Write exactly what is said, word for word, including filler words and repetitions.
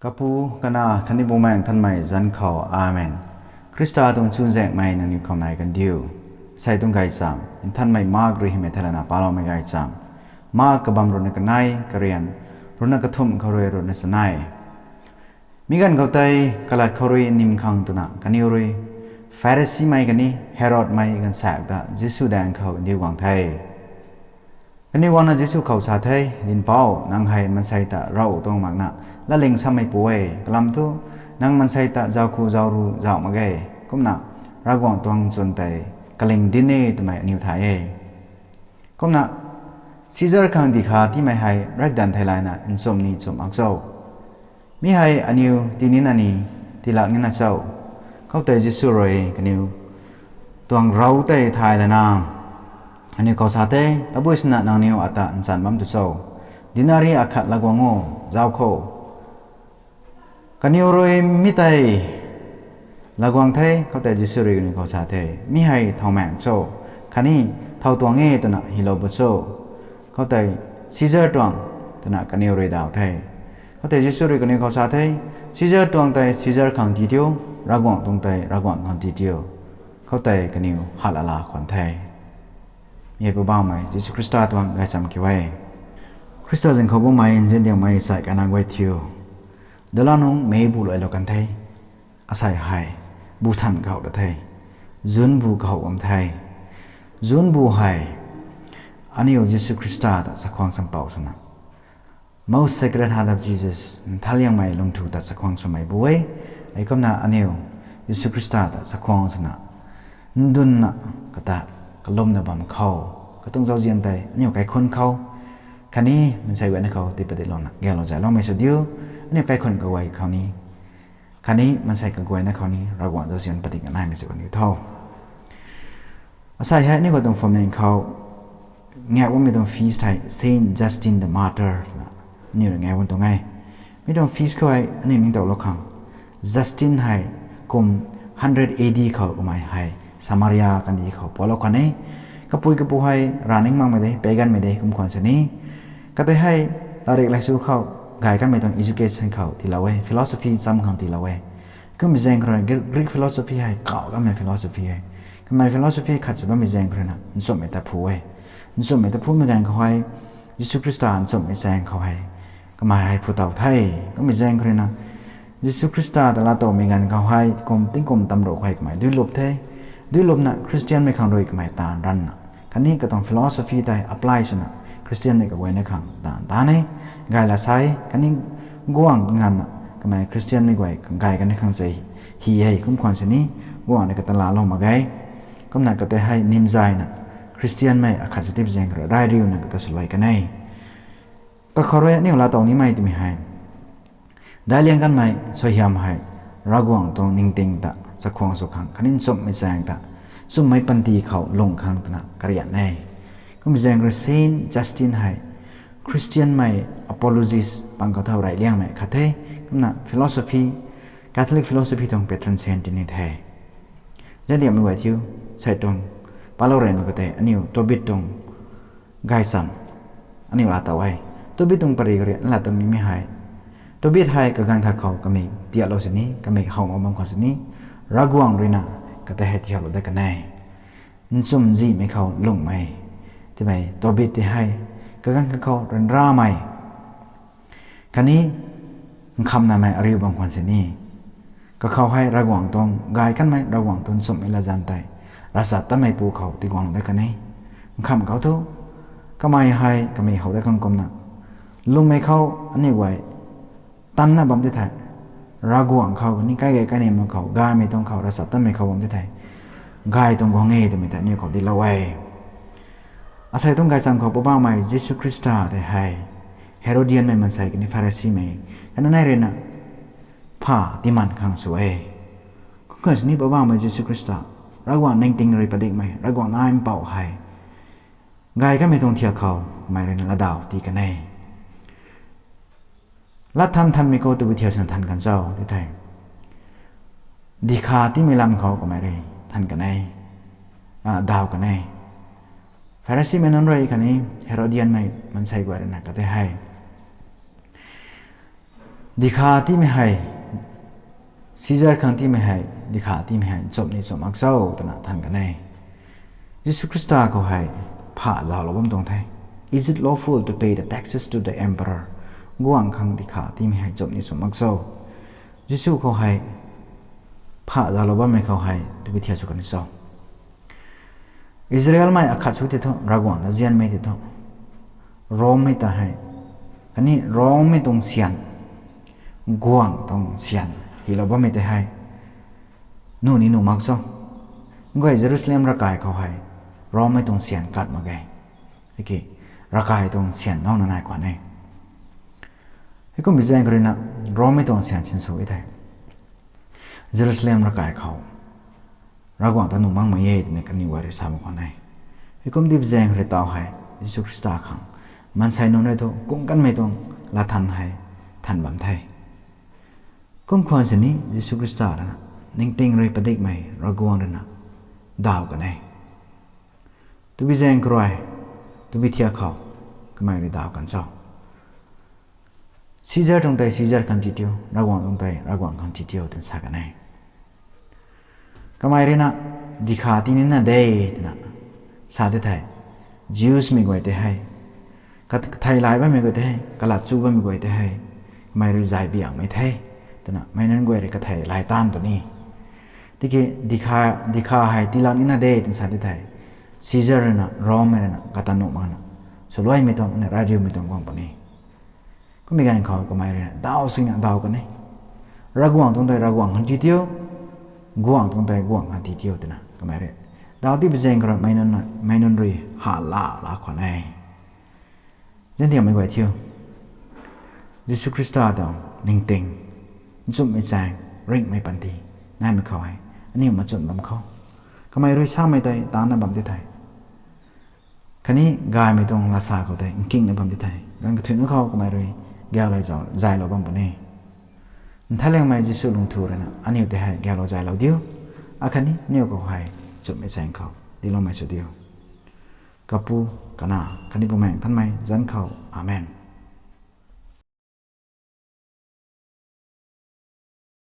Kapu, Kanac khatni Bumaengh Nthanmei zanc khou, Amen. Khrista tuang chuzaenghmei nangniw khou nai kandiu. Asei tuang gaychamv Nthanmei Mark rui hymei thei lana paloumei gaychamv, Mark kabamv ruhna kanei, karian ruhna kathumh khou rui ruhna chanei. Mi ganv khou tei kalat khou rui nim khang twna kaniw rui Pharisimei khatni Herodmei gaanvsaekc ta Jisu daeng khou ndiu guang the. Kaniw guangna Jisu khou sa the, Dinhpouc, nang hei maansei ta rav tuang makna latling sameipu e. Kalam thu, nang maansei ta zauc khou zauc ru zauc mak ge. Kumna Ravguangc tuang chwn tei kaling dinc e twmei aniw thay e. Kumna Caesar khang dikha tiimei hei raikdanv theilayna nchumh ni nchumh mak cho? Mi hei aniw tii nina ni tiilak nina cho? Khoutei Jisu rui kaniw tuang rav tei thay lana aniw khou sa the, Tabui swna nangniw ata nchan bam tu cho? Denari akhat latguang o, zauc kho. Kaniw rui mi tei latguang the. Khoutei Jisu rui kaniw khou sa the, Mi hei thowmaengc cho, khatni thow tuang e twna hylou bo cho? Khoutei, Caesar tuang, twna kaniw rui daw the. Khoutei Jisu rui kaniw khou sa the, Caesar tuang tei Caesar khang tiitiu, Ravguangc tuang tei Ravguangc khang tiitiu. Khoutei kaniw hatlala khwan the. Mi hei Poubauhmei Jisu Khrista tuang gaychamv kiu e. Khrista zaeng khou bammei nziandiangmei chai kana guay thiu, dala nungc meic bu luailou kan the. Asei hei bu than kahou ta the. Zunc bu kahou bam the. Zunc bu hei aniu Jisu Khrista ta chakhwang champouh swna, Most Sacred Heart of Jesus, Nthanliangmei Lungthu ta chakhwang swmei bu e. Heikumna aniu Jisu Khrista ta chakhwang swna, ndunna kata kalumna bam khou, katuang zauzian tei aniu kaikhunc khou khatni maansei guayna khou tii padiklouna gaylou zayloumei sw diu. Aniu kaikhunc kaguay khou ni khatni maansei kaguayna khou ni Ravguangc zauzian padik naimei sw kaniw tho. Asei hei aniu khou tuang phwamling khou ngaek bammei tuang feast hei Saint Justin the Martyr twna aniu rui ngaek bam tuang e. Mi tuang feast khou hei aniu ningtowlou khang, Justin hei kum hundred A D khou kamei hei Samaria kandih khou pualou khwan e. Kapui kapu hei rav ning makmei de, paganmei de, kum khwan sini. Katei hei latrik laisu khou gay kanmei tuang education khou tiilou e, philosophy cham khang tiilou e. Kummei zaeng khou rui Gr-, Greek philosophy hei kauh kanmei philosophy e. Kamei philosophy khat sw bammei zaeng khou ruina nchumhmei ta phu e. Nchumhmei ta phumei ganv khou hei Jisu Khrista nchumhmei zaeng khou hei kamei hei phu tow the. Kummei zaeng khou ruina Jisu Khrista ta laatowmei ganv khou hei kum tingkum tamruh khou hei kamei duilup the. Duilupna Khristianmei khang rui kamei taanv ranvna khatni katuang philosophy tei apply swna Khristianmei kaguayna khang taanv taanv e. Gay la sa e, khatni guangc nganvna kamei Khristianmei guay gay kani khang se hi e, kum khwan sini, guangc ni kata laalou mak ge. Kumna katei hei nimzayna Khristianmei akhat sw tip zaeng khou rui rairiuna kata swluai kan e. Kakhou rui aniu laatow nimei twmei hei, daic liang kanmei suaihiam hei Ravguangc tuang ningting ta chakhwang sw khang khatni nchumhmei zaeng ta nchumhmei panty khou lung khang twna karian e. Kummei zaeng khou rui Saint Justin hei Khristianmei apologist pang khou thau reyliangmei khat the. Kumna philosophy, Catholic philosophy tuang patron saint tini the. Nziandiangmei guay thiu, sei tuang palou reymei khou tei aniu Tobit tuang gaychamv aniu laatow e. Tobit tuang pary khou rui laa tuang nimei hei, Tobit hei kaganv khat khou kamik tiatlou sini, kamik how mak bam khwan sini, Ravguangc ruina katei hei tiilou dat kan e. Nchumh zihmei khou lungmei twmei Tobit tei hei kaganv khat khou ryanramei khatni nkhamnamei ariu bam khwan sini, kakhou hei Ravguangc tuang gay kanmei, Ravguangc tuang nchumhmei latzan tei ravchaptatmeipu khou tiguanglou dat kan e. Nkham khou thu kamei hei kamei how dat khang kumna lwmmei khou aniu guay tanna bam ti thei, Ravguangc khou khatni kaigay kainimei khou, gaymei tuang khou, ravchaptatmei khou bam ti thei, gay tuang guang e twmei tei aniu khou dinclou e. Asei tuang gaychamv khou Poubauhmei Jisu Khrista tei hei Herodianmei maansei khatni Pharisimei khatni nai ruina pha tiiman khang sw e. Kum khwan sini Poubauhmei Jisu Khrista, Ravguangc ningting rui padikmei, Ravguangc Nac Mpouh hei gay kanmei tuang thiak khou kamei ruina latdaw tii kan e. Lat than thanmei khou tabui thiak swna than kan cho ti thei, dikha tiimei lam khou kamei rui than kan e, a, daw kan e. Pharisimei nunc rui khatni Herodianmei maansei guay ruina katei hei Dikha tiimei hei, Caesar khang tiimei hei, dikha tiimei hei nchumh ni nchumh mak cho twna than kan e. Jisu Khrista khou hei pha zauclou bam tuang the. Is it lawful to pay the taxes to the emperor? Guangc khang dikha tiimei hei nchumh ni nchumh mak cho? Jisu khou hei pha zauclou bammei khou hei tabui thiak sw kan cho? Israelmei akhat sw tei thu, Ravguangc ta nzianmei tei thu, Rommei ta hei, khatni Rommei tuang syan, guangc tuang syan hylou bammei tei hei nuh ni nuh mak cho? Guay Jerusalem ravkai khou hei Rommei tuang syan kat mak ge. Tiki ravkai tuang syan nauna nai khwan e. Heikumbi zaeng khou ruina Rommei tuang syan sinsw e thei, Jerusalem ravkai khou Ravguangc ta nuh makmei e twmei kaniw guay rui sa bam khwan e. Heikum dibi zaeng khou rui taw hei Jisu Khrista khang maansei nunc rui thu kung kanmei tuang latthan hei than bam the. Kum khwan sini Jisu Khrista ruina ningting rui padikmei Ravguangc ruina daw kan e. Tabui zaeng khou rui, tabui thiak khou kamei rui daw kan cho? Caesar tuang tei Caesar khang ti tiu, Ravguangc tuang tei Ravguangc khang ti tiu twna sa kan e. Kamei ruina dikha tii nina de twna sa tei thei, Jewsmei guay tei hei, kathei lai bammei guay tei hei, kalat chu bammei guay tei hei, kamei rui zay biangmei the twna meic nunc guay rui kathei lai taanv tu ni. Tiki dikha, dikha hei tiilou nina de twna sa tei thei, Caesar ruina, Rommei ruina kata nuh makna swluaimei tuang, aniu rariumei tuang guang puni. Kummei ganv khou kamei ruina daw sina daw kan e. Ravguangc tuang tei Ravguangc khang ti tiu, guangc tuang tei guangc khang ti tiu twna kamei rui daw tibi zaeng khou rui meic nunc, meic nunc rui ha la la khwan e. Zanc thiammei guay thiu, Jisu Khrista tuang ningting, nchumhmei chaeng, ringhmei panty naimei khou hei aniu machun bam khou, kamei rui samei tei taanna bam tei thei, khatni gaymei tuang lasa khou tei nkingna bam tei thei, ganv kathuicna khou kamei rui gaylou zay, zaylou bam puni. Nthanliangmei Jisu lungthu ruina aniu tei hei gaylou zaylou diu. Akhatni aniu khou hei nchumhmei chaeng khou tiiloumei sw diu. Kapu, Kanac khatni Bumaengh Nthanmei zanc khou. Amen.